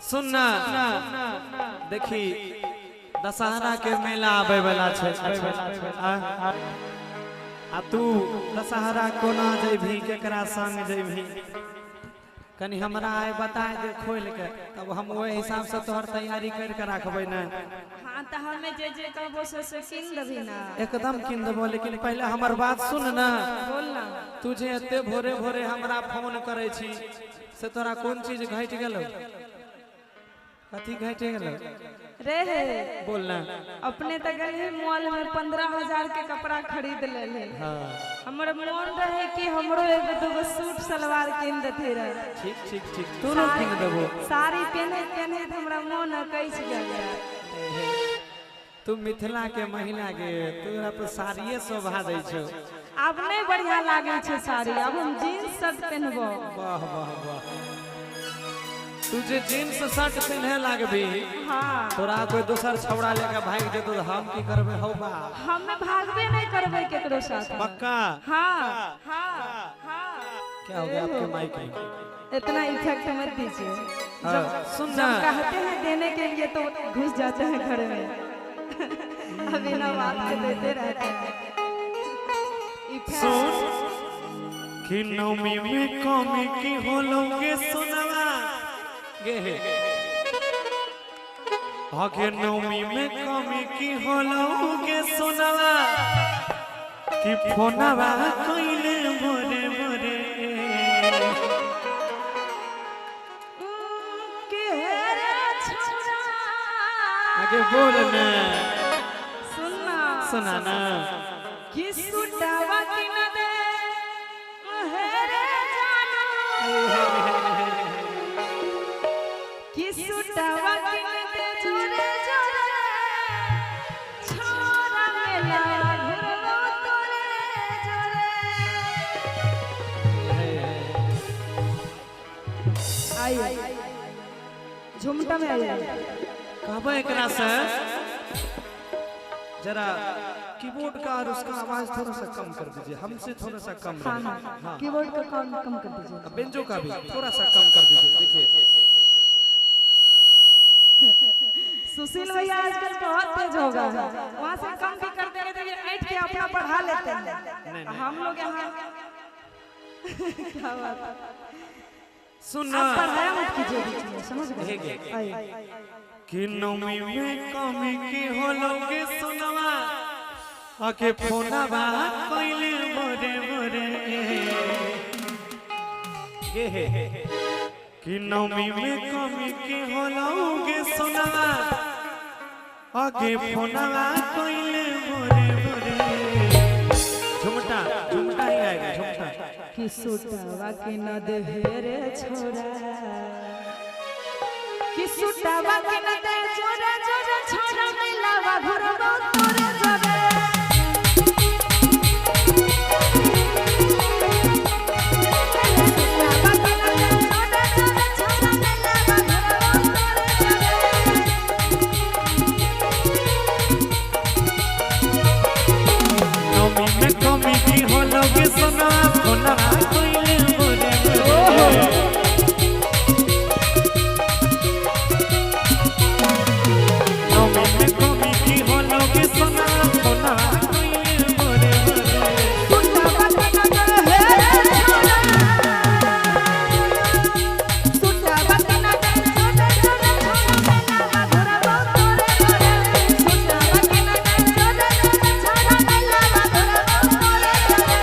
सुन ना, देखी दशहरा के मेला आबे वाला छै आ तू दशहरा कोना जेबही, केकरा संग जेबही, कनी हमरा आइ बताय दे खोल के, तब हम ओहि हिसाब से तोहर तैयारी कर के राखबै ने। हाँ तो हमें जे जे कहबो से किन देबही ना। एकदम किन देबो, लेकिन पहले हमर बात सुन ना। बोल ना। तू जे एते भोरे भोरे हमरा फोन करे छी से तोरा कोन चीज घटि गेलो? कथी घटि गेलो रे? हे बोल ना। अपने तो गए मॉल में 15,000 के कपड़ा खरीद ले। हाँ। हमर मन रहे कि हमरो एगो दूगो सूट सलवार किन देते रहे। ठीक ठीक ठीक, तोरो किन देबो। साड़ी पहनैत पहनैत हमरा मन अकैछ गेल। तू मिथिला के महिला के तोरा पर साड़िए शोभा दै छौ। आब नहीं बढ़िया लागे छै साड़ी, अब हम जींस शर्ट पहनबो। वाह वाह वाह, तू जे जींस शर्ट पहने लागबी। हाँ। तोरा कोई दोसर छौड़ा लेके भाग जेतो तो हम की करबे? हौ बा, हमें भागबे नहीं करबे केकरो साथ। पक्का? हाँ हाँ हाँ। क्या हो गया आपके माइक में? इतना इफेक्ट मत दीजिए। हाँ, सुन ना, जब कहते हैं देने के लिए तो घुस जाते हैं घर में, अभी ना बात के देते रहते हैं। सुन कि नौमी में कमी की होलोगे सुनवा गे, आगे नौमी में कमी की होलोगे सुनवा कि फोनवा कइले भोरे भोरे। आगे बोल ना। सुनना सुना ना। कि सुटावा कि न दे रे जानू, कि सुटावा कि न दे जोरे जोरे छोरा मेला घुरलो तोरे जोरे। आइए झुमटा में आइए। कहबे एकरा से जरा कीबोर्ड का और उसका आवाज थोड़ा सा कम कर दीजिए, हमसे थोड़ा सा कम। हाँ हाँ, हाँ। कीबोर्ड का कम कम कर दीजिए, बेंजो का भी थोड़ा सा कम कर दीजिए। देखिए सुशील भैया आजकल बहुत तेज हो गए, वहाँ से कम भी कर देंगे तो ये ऐठ के अपना बढ़ा लेते हैं। हम लोग यहाँ क्या बात है। सुन, आप पढ़ाया मत कीजिए बीच में, समझ गए? कि नौमी में कमी की होलोगे सुनवा आके फोनवा कइले भोरे भोरे गे, कि नौमी में कमी की होलोगे सुनवा आके फोनवा कइले भोरे भोरे। झुमटा झुमटा ही आएगा झुमटा। कि सुटावा के न देहे रे छोरा, कि सुटावा के न दे जोरे जोरे छोरा मिलावा घुरबो तोरे जोरे। सुटावा के न दे जोरे जोरे छोरा मिलावा घुरबो तोरे जोरे। नौमी में कमी की होलोगे सुनवा फोनवा कइले भोरे भोरे। नौमी में कमी की होलोगे सुनवा फोनवा कइले भोरे भोरे। सुटावा के न दे रे छोरा, सुटावा के न दे जोरे जोरे छोरा मिलावा घुरबो तोरे जोरे। सुटावा के न दे जोरे जोरे छोरा मिलावा घुरबो तोरे जोरे।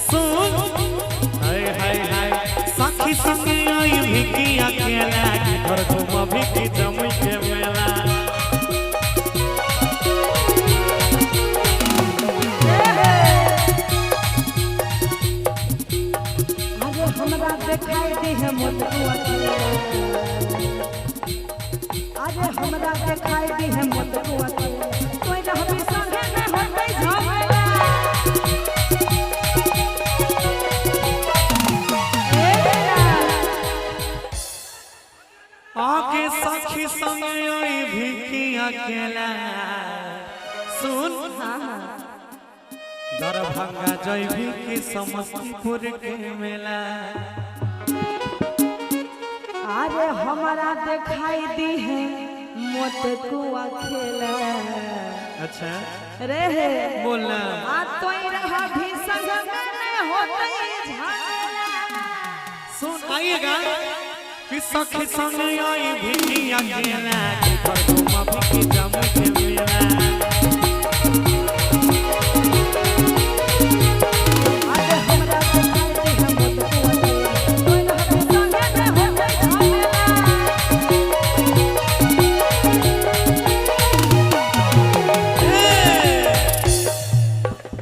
सुन, हाय हाय हाय, सखी संग आई भिकी अकेला की घर घूम भिकी जमुई के मेला। अरे देखाई दी है मोट कुआ खेला। अरे हमरा देखाई दी है मोट कुआ खेला, तोय रहबी संगे में होतै झमेला। ए बेटा। आके सखी संग आई भी की अकेला। सुन, हाँ हाँ। दरभंगा जैभी की समस्तीपुर के मेला। अरे हमारा दिखाई दी है मोट कुआ खेला। अच्छा। रे हे। बोलना। आ तोय रहबी संग में नहीं होतै झमेला। सुन, आइएगा कि सखी संग आई भी की अकेला, कि पर घुमाबी की जमुई के मेला। अरे हमरा देखाई दी है मोट कुआ खेला, तोय रहबी संग में होतै झमेला।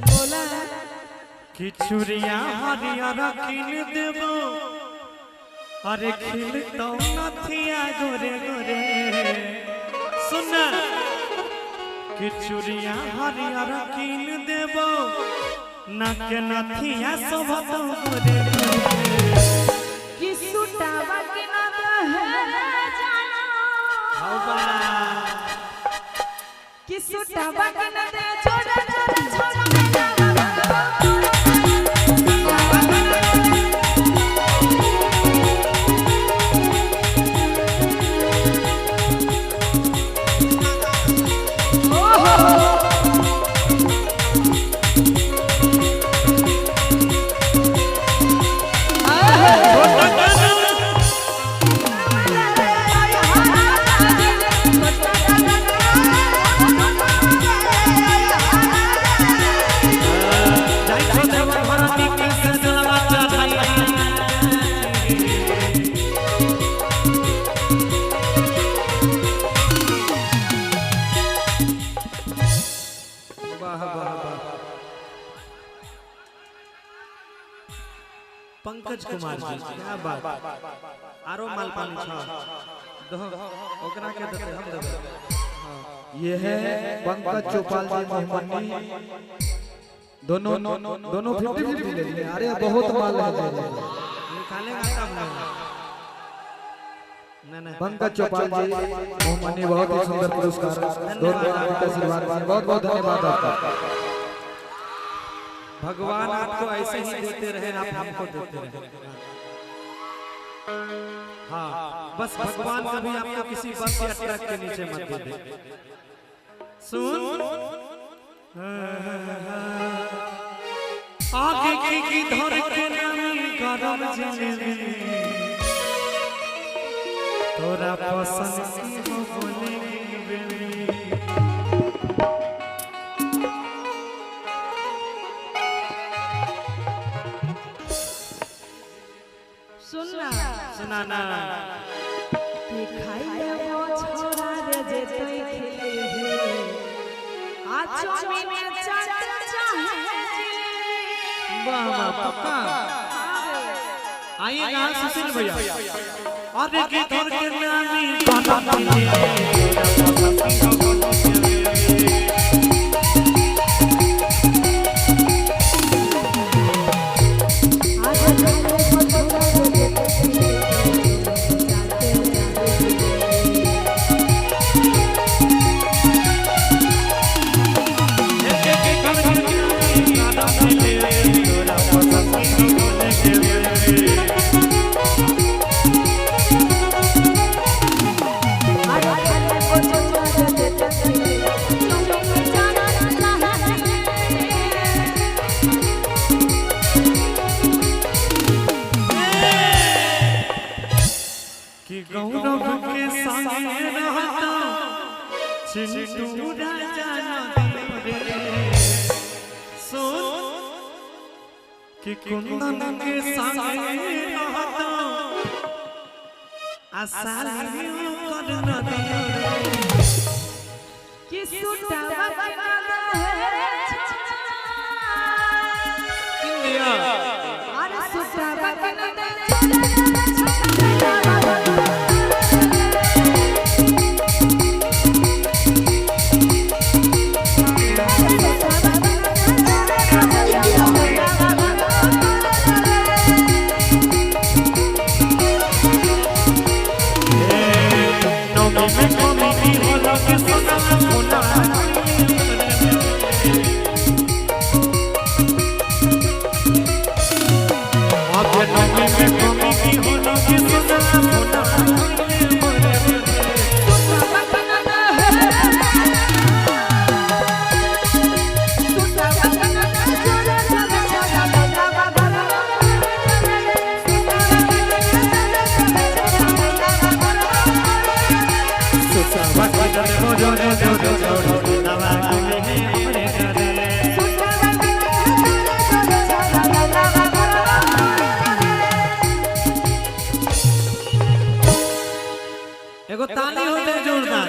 बोला। कि चूड़िया हरियर किन देबो, अरे खिल तो नथिया गोरे गोरे। सुन, कि चूड़िया हरियर किन देबो, नाक नथिया शोभतो गोरे गोरे। कि सुटावा के ना दहे जानो। हौ बा। कि सुटावा के ना दे छोड़ा छोड़ा छोड़ा मेला बाबा। जाई छो देवा भरती के सजलवा चढ़ाई। वाह वाह वाह, पंकज कुमार जी, क्या बात। आरो माल पानी छ दो, ओकरा के देते हम देबै। ये है पंकज चौपाल जी मोहम्मदी, दोनों दोनों 50-50 ले लिए। अरे बहुत माल है ले लिए। निकालेगा तब ना। ना ना। पंकज चौपाल जी मोहम्मदी, बहुत ही सुंदर पुरस्कार, दोनों आपके आशीर्वाद, बहुत बहुत धन्यवाद आपका। भगवान आपको ऐसे ही देते रहे, आप हमको देते रहे। हाँ, बस भगवान कभी आपको किसी बस या ट्रक के नीचे मत दे दे। सुन, आगे की धर के नामी गरम जलेबी, तोरा पसंद की हो बोलेगी बेबी। सुन ना। सुनाना। कि खाइले वो छोरा रे जे तुई खिले हे, आ चौमिन चाट चाहे जिलेबी। वाह वाह, पक्का आइएगा सुशील भैया। अरे की धर के नामी गरम जलेबी, तोरा पसंद की हो बोलेगी बेबी। अरे खाइले वो छोरा रे जे तुई खिले हे, चाट चाहे जिलेबी। अरे खाइले वो छोरा रे जे तुई खिले हे, चौमिन चाट चाहे जिलेबी। कि गौरव के संगे रहता चिंटू राजा नदी रे। सुन, कि कुंदन के संगे रहता आसाली कर नदी रे। कि सुटावा के ना दहे छोरा। इंडिया। अरे सुटावा के ना दहे छोरा। एगो ताली होते जोरदार।